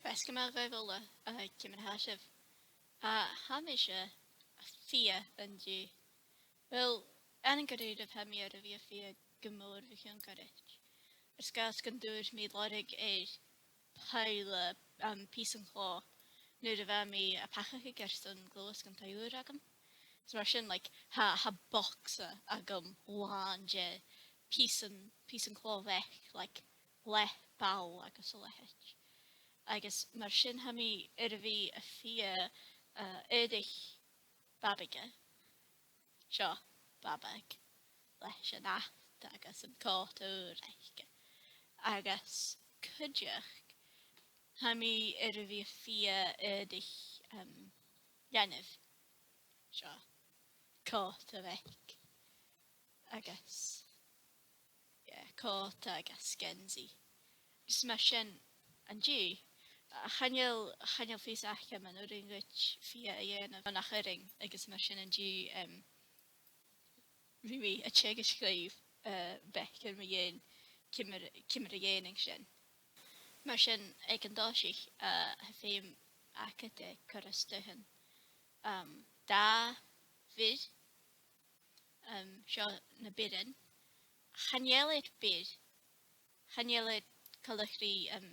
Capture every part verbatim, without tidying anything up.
Feasgar math dhuibh uile, uh, ciamar a tha sibh? Uh, tha mise a' fighe an-diugh. Well, ann an Gàidhlig tha mi air a bhith a' fighe gu mòr bho chionn ghoirid. Air sgàth 's gun d' fhuair mi lorg air poile, um, pìosan clò nuair a bha mi a' pacadh airson gluasad dhan taigh-ùr agam. So mar sin, like, tha, tha bogsa agam làn de pìosan, pìosan clò bheag, like, le ball agus a leithid. Agus mar sin tha mi air a bhith a' fighe, uh, aodach babaige. Seo babag leis an fhad agus an còta ùr aice. Agus cuideachd, tha mi air a bhith a' fighe aodach, um, leanabh. Seo còta bheag agus, yeah, còta agus geansaidh. Is mar sin an-diugh, chan eil, chan eil fios agam an urrainn dhuibh fighe a dhèanamh no nach urrainn, agus mar sin an-diugh, um, bidh mi a' teagasg dhuibh, uh, beagan mu dheidhinn ciamar, ciamar a dhèanadh sin. Mar sin, aig an toiseach, uh, tha feum agad air cur a-steach, um, dà bhioran, um, seo na bioran. Chan eil iad bioran, chan eil iad coltach ri, um,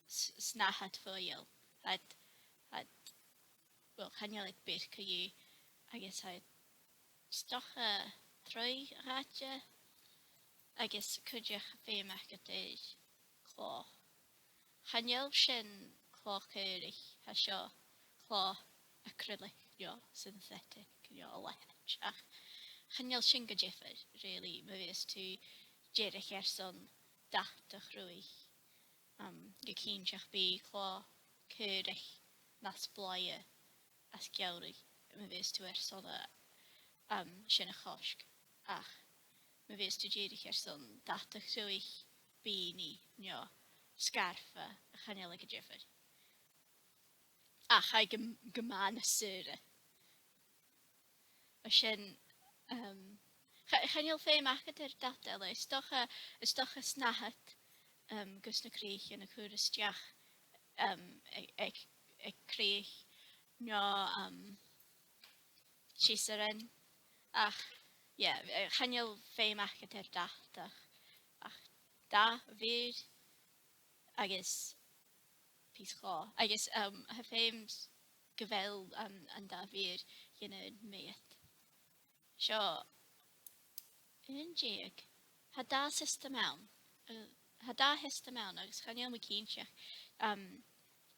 s-, snàthad fo-eil. Tha iad, tha iad, well, chan eil iad bioran co-dhiù, agus tha iad 's dòcha troigh-dhàite, agus cuideachd feum agad air clò. Chan eil sin clò caorach, tha seo clò acrylic, no synthetic, no a leithid. Ach chan eil sin gu diofar, really, ma bhios tu dìreach airson dad a chruthachadh. Um, gu cinnteach bidh clò caorach nas blàithe às geamhradh ma bhios tu airson, um, sin a chosg. Ach ma bhios tu dìreach airson dad a chruthachadh, bean no sgarfa, chan eil e gu diofar. Ach tha e gu, gu math nas saoire. Mar sin, um, cha-, chan eil feum agad air dad eile. Is dòcha, is dòcha snàthad, um, gus na crìochan a chur a-steach, um, aig, aig, aig crìoch no, um, siosar. Ach, yeah, eh, chan eil feum agad air dad ach, ach dà bhior agus pìos clò. Agus, um, tha feum s-, gu bheil, um, an dà bhior dhen aon mheud. Seo aon deug. Tha dà system ann. Uh, tha dà system ann agus chan eil mi cinnteach, um,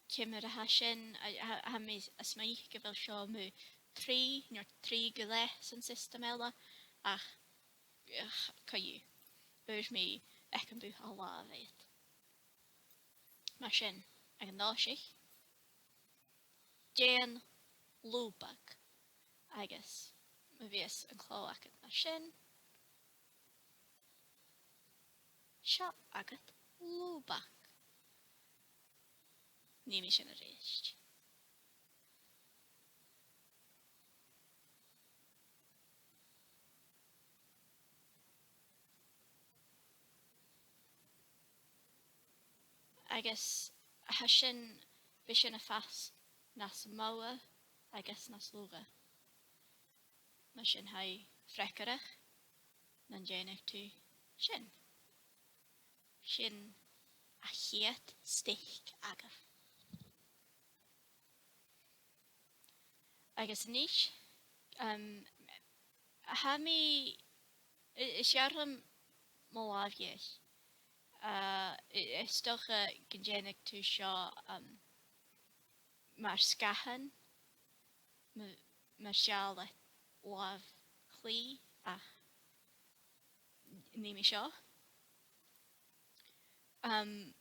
ciamar a tha sin, a, a, tha mi a' smaoineachadh gu bheil seo mu three, no three gu leth san system eile, ach, ach, co-dhiù. Fhuair mi aig am bùth a làmh iad. Mar sin, aig an toiseach, dèan lùbag, agus ma bhios an clò agad mar sin, seo agad lùbag. Nì mi sin a-rithist. Agus tha sin, bidh sin a' fàs nas motha agus nas lugha. Mar sin tha e freagarrach nan dèanadh tu sin. Sin a' chiad stitch agad. Agus a-nis, um, tha mi, i-, is fheàrr leam mo làmh-dheth. Uh, i-, is dòcha gun dèanadh tu seo, um, mar sgàthan, m-, mar seall air làmh chlì, ach nì mi seo. Um,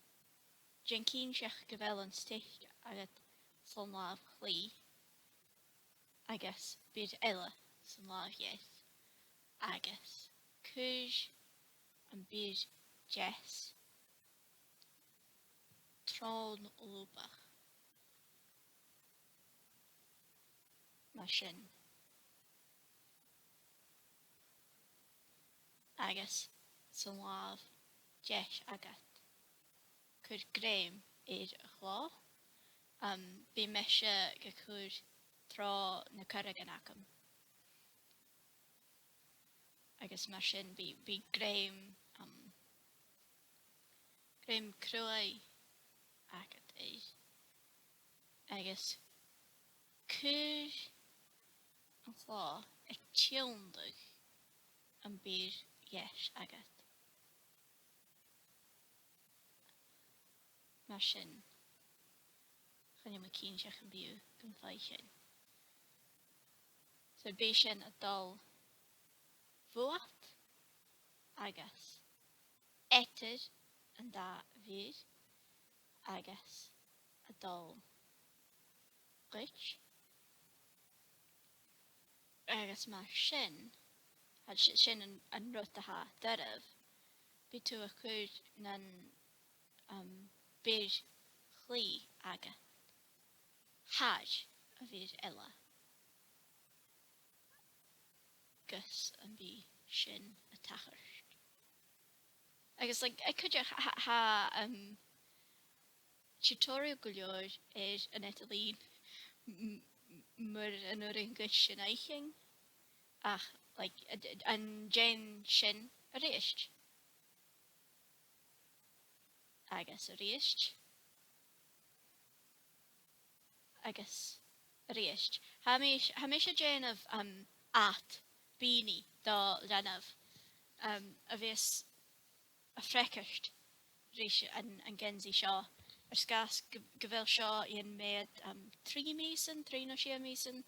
dèan cinnteach gu bheil an stitch agad san làmh chlì agus bior eile san làmh dheth, agus cuir am bior deas tron lùbag. Mar sin. Agus san làmh deas agad, cuir grèim air a' chlò, um, bidh mise ga chur tro na corragan agam. Agus mar sin, bidh, bidh grèim, um, grèim cruaidh agad air. Agus cuir an clò aig tionndadh am beul-dheas agad. Mar sin, chan eil mi cinnteach am bi thu gam faicinn. So bidh sin a' dol bhuat agus eadar an dà mheudtha agus a' dol dhuit. Agus mar sin, tha si-, sin an, an rud a tha doirbh, bidh tu a' cur nan, um, beul-chlì agad thar a' bheul eile gus am bi sin a' tachairt. Agus, like, a' chuid, tha, tha, um, tutorial gu leòr air an eadar-lìon m-, m-, mur an urrainn dhuibh sin fhaicinn. Ach, like, a-, a-, an dèan sin a-rithist. Agus a-rithist. Agus a-rithist. Tha mi, tha mise a' dèanamh, um, ad, beanie do leanabh, um, a bhios a' freagairt ris an, an geansaidh seo, air sgàth 's gu, gu bheil seo aon mheud, um, trì mìosan, trì no sia mìosan,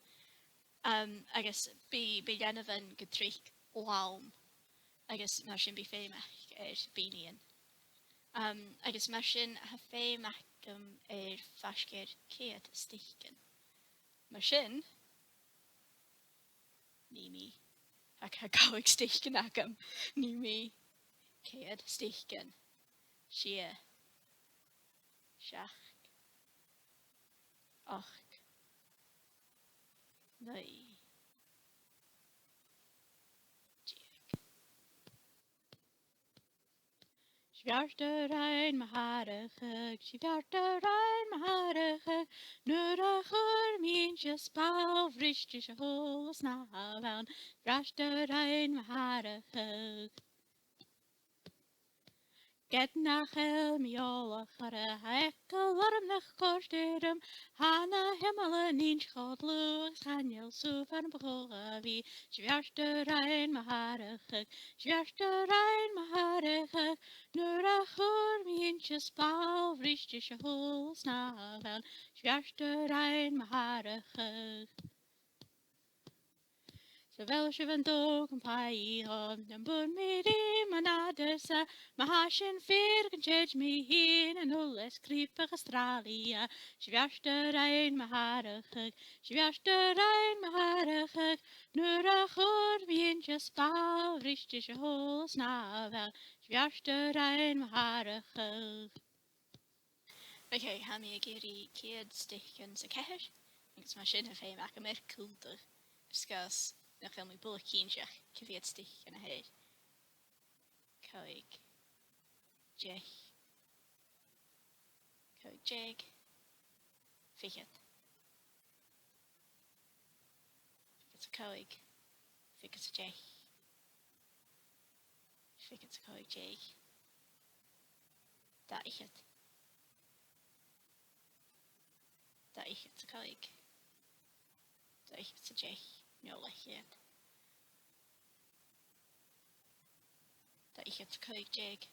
um, agus bidh, bidh leanabhan gu tric lom, agus mar sin bidh feum aca air beaniean. Um, agus mar sin tha feum agam air faisg air ceud stitchean. Mar sin, nì mi, tha, tha còig stitchean agam, nì mi ceud stitchean. Sia, seachd, ochd, naoi, deug. 'S fheàrr do rinn mo tharrachadh, 's fheàrr do rinn mo tharrachadh, nuair a chuir mi innte spàl bhris ris a h-uile snàmh ann, 's fheàrr do rinn mo tharrachadh. Ged nach eil mi eòlach orra, tha eagal orm nach còrd e rium, tha na h-iomlan innte cho dlùth, chan eil sùgh far am bu chòir a bhith, 's fheàrr do rinn mo tharrachadh, 's fheàrr do rinn mo tharrachadh, nuair a chuir mi innte spàl bhris ris a h-uile snàmh ann, 's fheàrr do rinn mo tharrachadh. 'S a bheil sibh an dòchas gum faigh mi, nam b' urrainn mi ri mo nàdar-sa, ma tha sin fìor, gun tèid mi fhìn a-null le sgrìobadh Astràilia. 'S fheàrr do rinn mo tharrachadh, 's fheàrr do rinn mo tharrachadh, nuair a chuir mi innte spàl bhris ris a h-uile snàmh ann, 's fheàrr do rinn mo tharrachadh. Ok, tha mi ag iarraidh ceud stitchean 's a ceithir, agus mar sin tha feum agam air cunntadh, air sgàth 's nach eil mi buileach cinnteach cia mheud stitchean a th' air. Còig, deich, còig deug, fichead. Fichead 's a còig, fichead 's a deich, fichead 's a còig deug. Dà fhichead. Dà fhichead 's a còig. Dà fhichead 's a deich. No, leth-cheud. Dà fhichead 's a còig deug.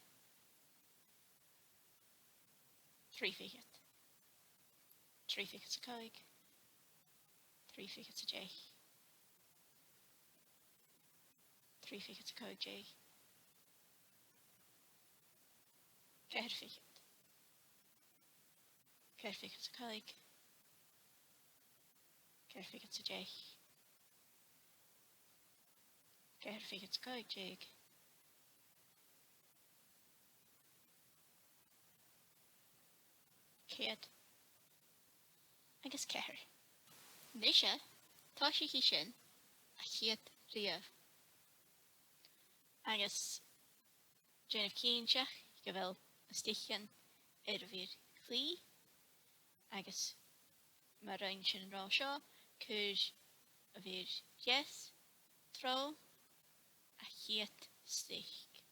Trì fichead. Trì fichead 's a còig. Trì fichead 's a deich. Trì fichead 's a còig deug. Ceithir fichead. Ceithir fichead 's a còig. Ceithir fichead 's a deich. Ceithir fichead 's a còig deug. Ceud. Agus ceithir. Nise, tòisichidh sinn a' chiad riamh. Agus dèanaibh cinnteach gu bheil na stitchean air a' bheul chlì, agus Mar a rinn sinn an-dràsta, cuir a' bhìr dheas tro a' chiad stitch.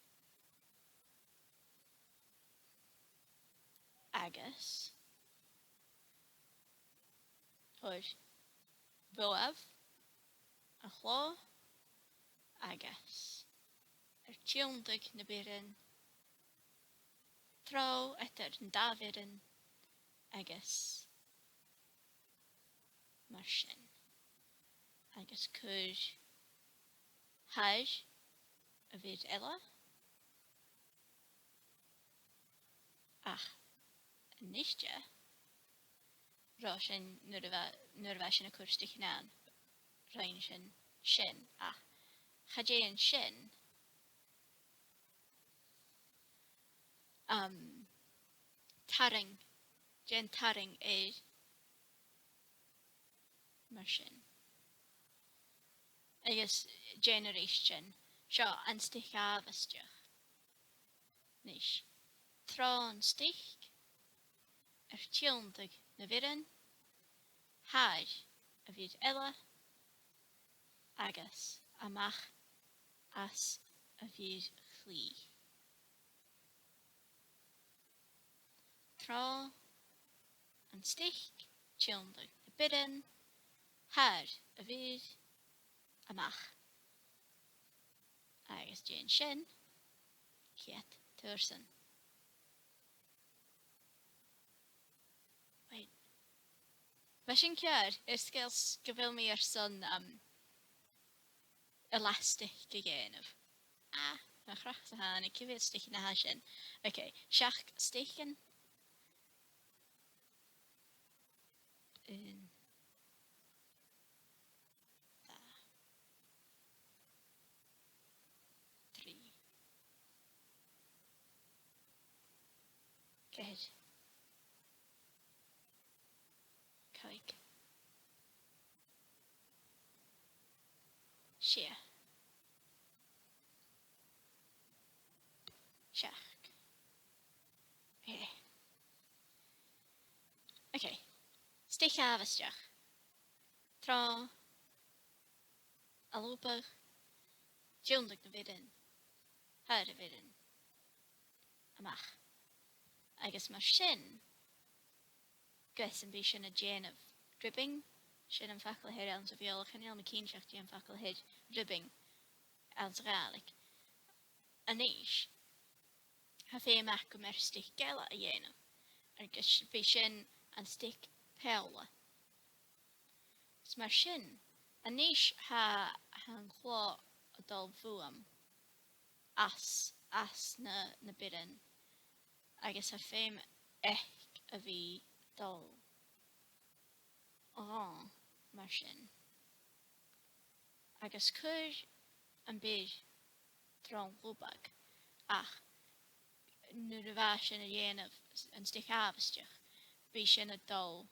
Agus thoir bhuaibh an clò agus air tionndadh na bioran tro eadar an dà bhioran agus mar sin. Agus cuir thar a' bhìr eile. Ach a-niste, rinn sinn, nuair a bha, nuair a bha sinn a' cur stitchean ann, rinn sinn sin, ach cha dèan sin, um, tarraing, dèan tarraing air mar sin. Agus dèan a-rithist sin. Seo an stitch àbhaisteach. A-nis, tron stitch, air tionndadh na bhioran, thar a' bhìr eile, agus a-mach às a' bhìr chlì. Tro an stitch, tionndadh na bioran, thar a' bhìr, a-mach. Agus dèan sin ceud tursan. Right. Bha sin ceàrr, air sgàth 's gu bheil mi airson, um, elastic a dhèanamh. Ah, mo chreach-sa thàinig, cò mheud stitch a th' ann an sin? Ok, seachd stitchean. Aon, dhà, trì, ceithir, còig, sia, seachd. Ok. Ok. Stitch àbhaisteach. Tro an lùbadh, tionndadh na bhioran, thar a' bhioran, a-mach. Agus mar sin, gus am bi sinn a' dèanamh ribbing, sin am facal a th' air anns a' Bheurla, chan eil mi cinnteach dè am facal a th' air ribbing anns a' Ghàidhlig. A-nis, tha feum agam air stitch eile a dhèanamh, agus bidh sin an stitch pearla. Is mar sin, a-nis tha, tha an clò a' dol bhuam às, às na, na bioran, agus tha feum aice a bhith a' dol dhomh mar sin. Agus cuir am bìr tron lùbadh, ach nuair a bha sinn a' dèanamh an stitch àbhaisteach, bidh sin a' dol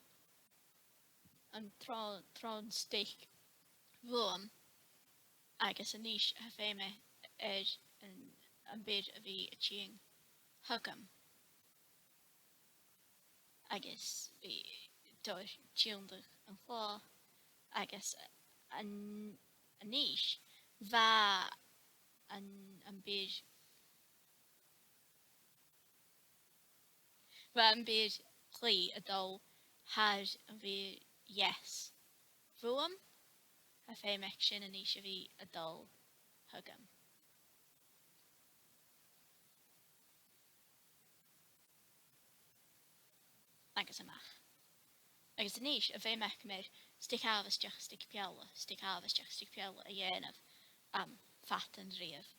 an tro-, tron stitch bhuam, agus a-nis tha feum air an, am bìr a bhith a' tighinn thugam. Agus bidh, thoir tionndadh an clò, agus an, a-nis, bha an, am bìr, bha am bìr chlì a' dol thar am bìr dheas bhuam, tha feum aige sin a-nis a bhith a' dol thugam. Agus a-mach. Agus a-nis, tha feum agam air stitch àbhaisteach, stitch pearla, stitch àbhaisteach, stitch pearla a dhèanamh, um, fada an-dràsta.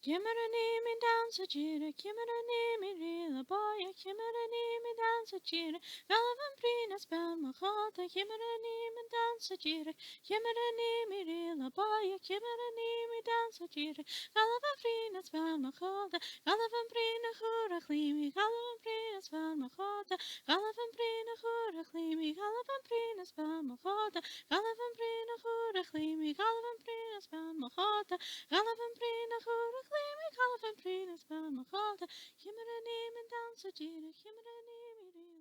Ciamar a nì mi an dannsa dìreach, ciamar a nì mi rìl a' bhàidh, ciamar a nì mi an dannsa dìreach, dh'fhalbh am prìonas beann mo chòta, ciamar a nì mi an dannsa dìreach, ciamar a nì mi rìl a' bhàidh, ciamar a nì mi an dannsa dìreach, dh'fhalbh am prìonas beann mo chòta, dh'fhalbh am prìonas ùr a chluich mi, dh'fhalbh am prìonas beann mo chòta, dh'fhalbh am prìonas ùr a chluich mi, dh'fhalbh am prìonas beann mo chòta, dh'fhalbh am prìonas ùr a chluich mi, dh'fhalbh am prìonas beann mo chòta, dh'fhalbh am prìonas ùr a chluich mi, dh'fhalbh am prìonas beann mo chòta, ciamar a nì mi an dannsa dìreach, ciamar a nì mi rìl